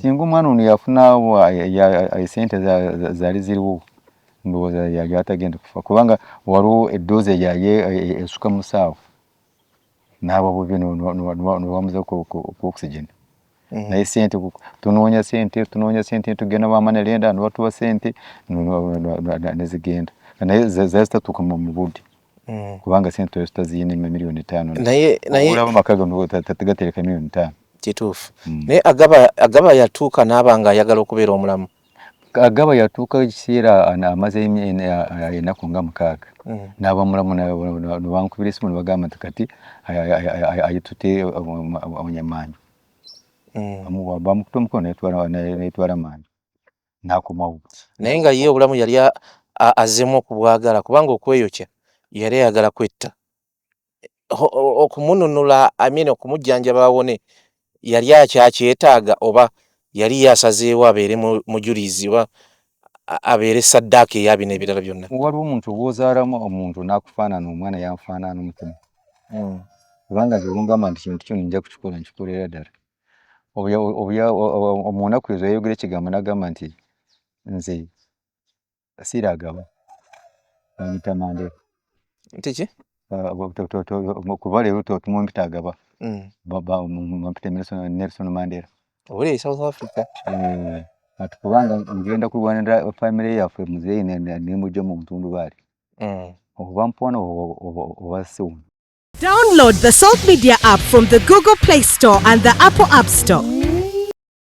Singa omwana ono yafuna sente zaali ziriwo, ndowooza yali atagenda kufa, kubanga waliwo eddoozi eyali esuka mu saawa n'aba bubi, nebamuza ku oxygen. Naye sente, tunoonya sente, tunoonya sente, tugenda ba money lender nebatuwa sente nezigenda, naye zaali zitatuuka mu budde, kubanga sente twali tutaziyina, 5 million. Naye naye Olaba amaka gano tegatereka 5 million. Kituufu. Naye Agaba yatuuka n'aba nga ayagala okubeera omulamu. Agaba yatuuka ekiseera amaze ennaku nga 6 n'aba mulamu. Nebankubira esimu nebagamba nti kati ayitute onyamanju. Bamukuta omukono nayetwala manju n'akomawo. Naye nga ye obulamu yali azzeemu okubwagala, kubanga okweyokya yali ayagala kwetta. Okumununula, I mean okumujjanjaba awone, yali akyakyetaaga oba yali ye asazeewo abeere mujulizi oba abeere saddaaka eya bino ebirala byonna? Waliwo omuntu bw'ozaalamu omuntu n'akufaanana, omwana yanfaanana omutima, kubanga nze olungamba nti kintu kino nja kukikola, nkikolera ddala. Mu nnaku ezo yayogera ekigambo n'agamba nti nze siragaba, banyita Mandela. Nti ki? Kuba leero tumumpita Agaba, bampita Nelson Mandela. Oli e South Africa. Eh, ati kubanga ngenda kulwanira famire yaffe, muzeeyi nemujja mu ntundubaali, oba mpona oba siwona. Download the Salt Media app from the Google Play Store and the Apple App Store.